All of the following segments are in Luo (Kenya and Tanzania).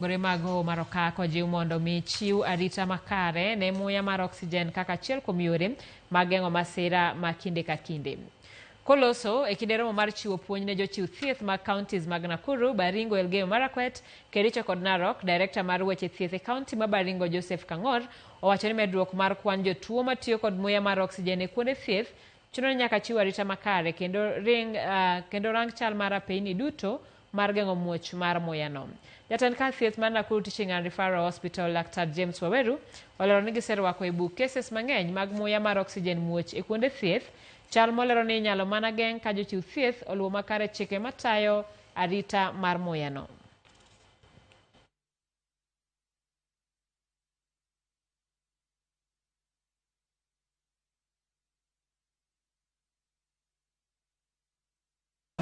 Gore mag Hoho mar Okak ojiw mondo mi chiw arita makare ne muya mar oxygen kaka achiel kuom yore mag geng'o masira ma kinde ka kinde. Koloso e kinde romo mar chiwo puonj ne jochiw thieth mag counties mag Nakuru, Baringo, Elgeyo Marakwet, Kericho kod Narok, Director mar weche thieth e county ma Baringo Joseph Kang'or owacho ni medruok mar kwan jotuo matiyo kod muya mar oxygen e kuonde thieth chuno ni nyaka chiw arita makare kendo ring, kendo rang chal mar apeyni duto mar geng'o muoch mar muyano. Jatend kar thieth mar Nakuru Teaching and Referral Hospital Laktar James Waweru olero ni giserwako e buk cases mang'eny mag muya mar oxygen muoch e kuonde thieth, chal molero ni inyalo mana geng' ka jochiw thieth oluwo makare chike matayo arita mar muyano.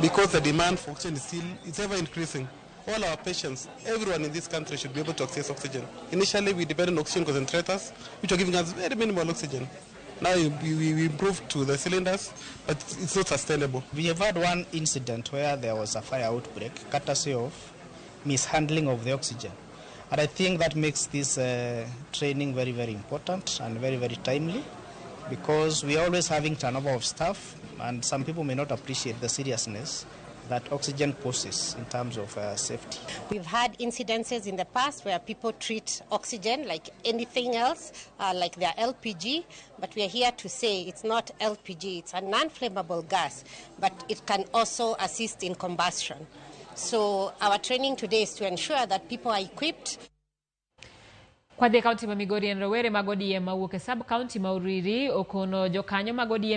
Because the demand for oxygen is still, it's ever increasing. All our patients, everyone in this country should be able to access oxygen. Initially, we depended on oxygen concentrators, which are giving us very minimal oxygen. Now we improved to the cylinders, but it's not sustainable. We have had one incident where there was a fire outbreak, courtesy of mishandling of the oxygen. And I think that makes this training very, very important and very, very timely, because we are always having turnover of staff, and some people may not appreciate the seriousness that oxygen poses in terms of safety. We've had incidences in the past where people treat oxygen like anything else, like their LPG, but we are here to say it's not LPG, it's a non-flammable gas, but it can also assist in combustion. So our training today is to ensure that people are equipped. Kwadhi e kaunti ma Migori en rowere mag ODM mawuok e sub kaunti ma Uriri okono jokanyo mag ODM